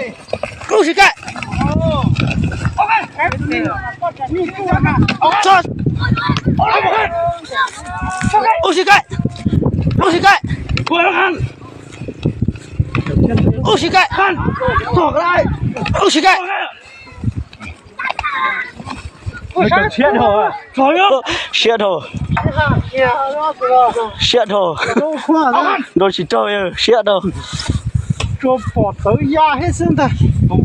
Ub, siv kaim. Ub, siv kaim. Ub, siv kaim. Ub, siv kaim. Ub, siv kaim. Siab dhau, siab dhau, siab dhau. Nrau tsis raug, siab dhau. Tsuas pom tawv ya thiab xwb ntag. Ub,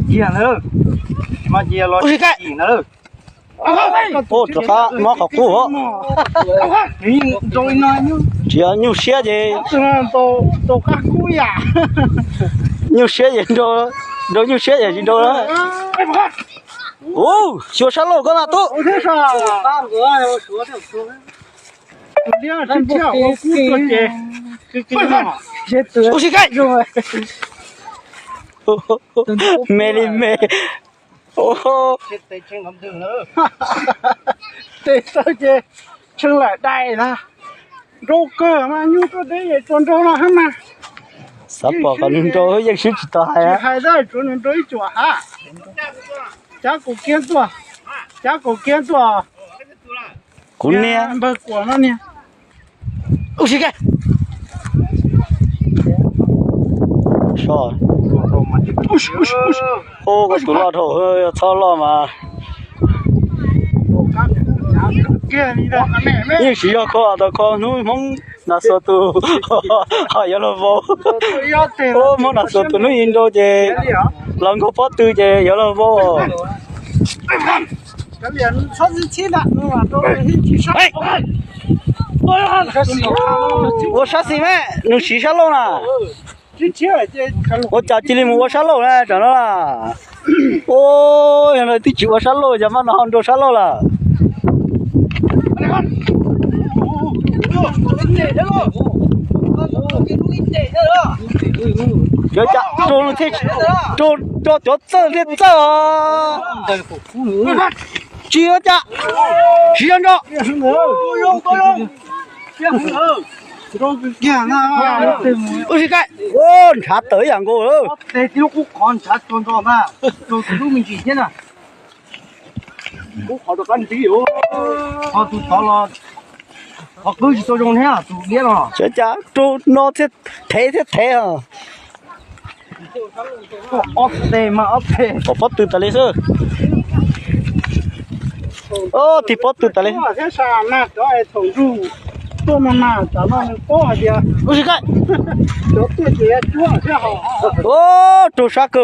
rov qab mob qhov qub. Tsis yog nyuj siab ces, nyuj siab ces nrau, nrau nyuj siab ces tsis nrau. Ub, xyuas sab laug koj na tub. Ub, siv kaim. Me li me. Tes tawg ces tshee lawm dais na. Nrau kawg mas nyuj tuaj deb es tsuas nrau no hab mas. Xav pom kom nws nrau yeej swb tsis tau hais. Tsis hais dab tsuav nws nrau ib cuam hab. Cav kaum kiag tuaj, cav kaum kiag tuaj. Kuv niag npawg Kuam no niag. Ub, siv kaim. Ub, koj tus loj dhau, yog txhob loj mas. Yeej tsis yog koj tau kho hnub Hmoob Nas Xuas tus, ho yuav luag vau. Ub, Hmoob Nas Xuas tus hnub ib nrau ces los nkaug pob tw ces yuav luag vau. Ua sab xis me, nws siv sab laug na. Ua cas cia li mus ua sab laug na tsam no na. Ua, yog no twb tsis ua sab laug, cas maj no ho nrau sab laug lawm. Cov cas rau, rau cov txawj thiaj txawj os. Tsis ua cas. Siv zog nrau. Ub, siv kaim. Ua, ntshav tawm ib yam nkaus lawm. Qhov tus tod los qhov qwb tsis tau zoo thiab tus liab no. Cov cas rau no thiaj thev thiab thev os. Ob teg mas ob teg. Pom pob tw tas li xwb. Ub, tig pob tw tas li. Ub, rau sab kawg.